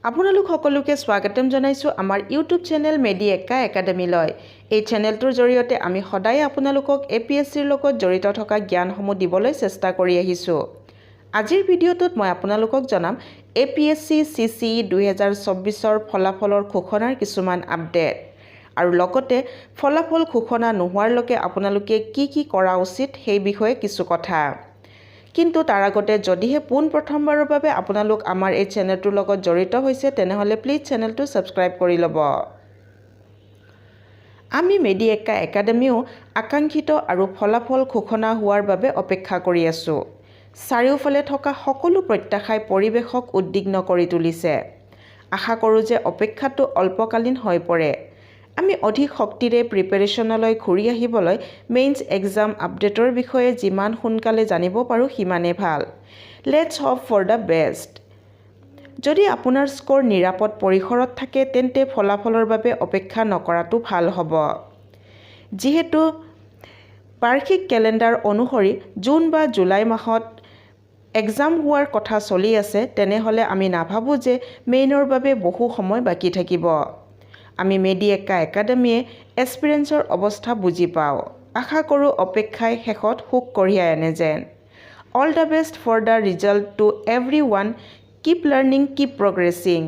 আপোনালোক সকলোকে স্বাগতম জনাইছোঁ আমাৰ ইউটিউব চেনেল মেডি এক্কা একাডেমীলৈ। এই চেনেলটোৰ জৰিয়তে আমি সদায় আপোনালোকক এপিএছচিৰ লগত জড়িত থকা জ্ঞানসমূহ দিবলৈ চেষ্টা কৰি আহিছোঁ। আজিৰ ভিডিঅ'টোত মই আপোনালোকক জনাম এপিএছচি চিচিই 2024ৰ ফলাফলৰ ঘোষণাৰ কিছুমান আপডেট আৰু লগতে ফলাফল ঘোষণা নোহোৱাৰলৈকে আপোনালোকে কি কি কৰা উচিত, সেই বিষয়ে কিছু কথা। কিন্তু তাৰ আগতে যদিহে পোনপ্ৰথমবাৰৰ বাবে আপোনালোক আমাৰ এই চেনেলটোৰ লগত জড়িত হৈছে, তেনেহ'লে প্লিজ চেনেলটো ছাবস্ক্ৰাইব কৰি ল'ব। আমি মেডি এক্কা একাডেমীও আকাংক্ষিত আৰু ফলাফল ঘোষণা হোৱাৰ বাবে অপেক্ষা কৰি আছোঁ। চাৰিওফালে থকা সকলো প্ৰত্যাশাই পৰিৱেশক উদ্বিগ্ন কৰি তুলিছে। আশা কৰোঁ যে অপেক্ষাটো অল্পকালীন হৈ পৰে। আমি অধিক শক্তিৰে প্ৰিপেৰেশ্যনলৈ ঘূৰি আহিবলৈ মেইনছ এক্সাম আপডেটৰ বিষয়ে যিমান সোনকালে জানিব পাৰোঁ, সিমানেই ভাল। Let's hope for the best. যদি আপোনাৰ স্ক'ৰ নিৰাপদ পৰিসৰত থাকে, তেন্তে ফলাফলৰ বাবে অপেক্ষা নকৰাটো ভাল হ'ব। যিহেতু বাৰ্ষিক কেলেণ্ডাৰ অনুসৰি জুন বা জুলাই মাহত এক্সাম হোৱাৰ কথা চলি আছে, তেনেহ'লে আমি নাভাবোঁ যে মেইনৰ বাবে বহু সময় বাকী থাকিব। আমি মেডি এক্কা একাডেমীয়ে এছপিৰেণ্টছৰ অৱস্থা বুজি পাওঁ। আশা কৰোঁ অপেক্ষাই শেষত সুখ কঢ়িয়াই আনে যেন। All the best for the result to everyone. Keep learning, keep progressing.